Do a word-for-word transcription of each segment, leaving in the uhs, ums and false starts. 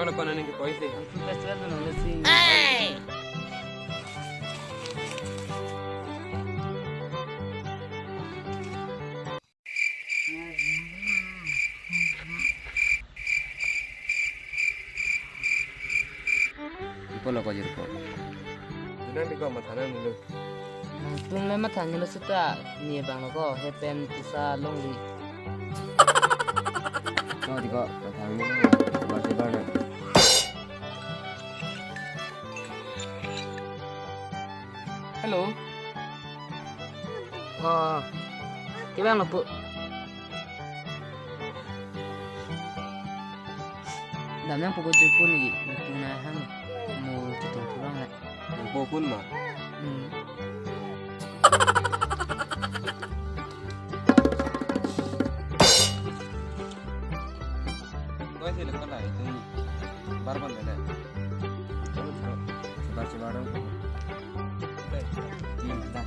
Ano pa na nang kepoi si? Ang food festival tu nang si. Ipo lo ko jirpo. Dina di ko matha nangnelo. Nangtum le matha nangnelo seta, ne abang lo ko hepen pusa longri. Ko di ko matha nangnelo. Ba si ba na. Hello. Oh. Kevang lo pu. Dam nangpo ko jirpo ni, nangpo na hang mo chetong pulang la. Nangpo pun ma. Hmm. Koi si lekon la itum bar ban le. Chalo, chalo. Sebar, sebar dong. Hmm, dah.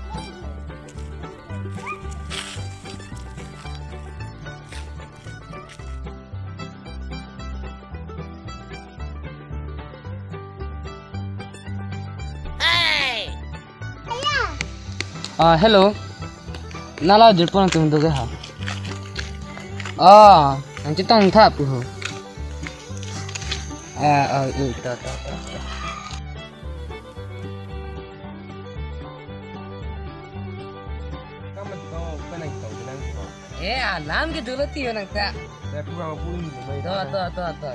Ah, hello. Nala jirpo nangtum do ke ha. Ah, nang chetong tha pu ho. Ah, ah, eh, ta, ta, ta, ta. Kamu di ko, ko nang tong nang ko. Eh, alam ke dulu tiyo nang ta. Saya pulang pun. To, to, to, to.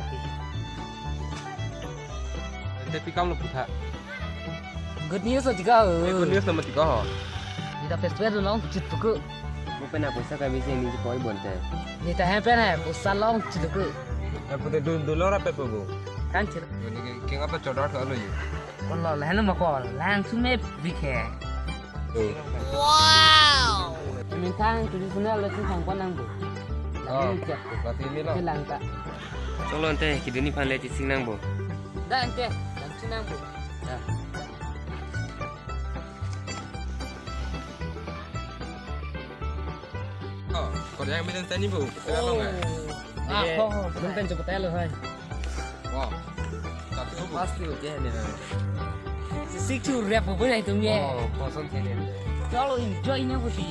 Ante pi kam lo pu tha. Good news lo tika ho. Eh, good news lo ma tika ho. Neta festival longchit puku. Mo pen a poisa kami si ni koi bonte. Neta hem pen he, poisa longchit puku. Eh, pute dun dun lo ra pe puku. Kan chir. Ini ke, ke ngapa chodar tha lo yu. Kon lo, lahen lo ma ko, langsung me bikhe. Wow. Minthang traditional lo chingthang pon nangpo. Oh, lahen chat. Berarti ini lo. Chelang ta. Cholo ante, kedun aphan le chising nangpo. Da ante, lang chising nangpo. Da. Oh, kau yang bilang tani bu. Kenapa nggak? Ah, oh, oh, belum tentu kota lo hai. Wow. Satu bu. Pasti oke ni. Sisik chu rap apa na itum ye? Oh, kosong sini. Chalo enjoy na kusi.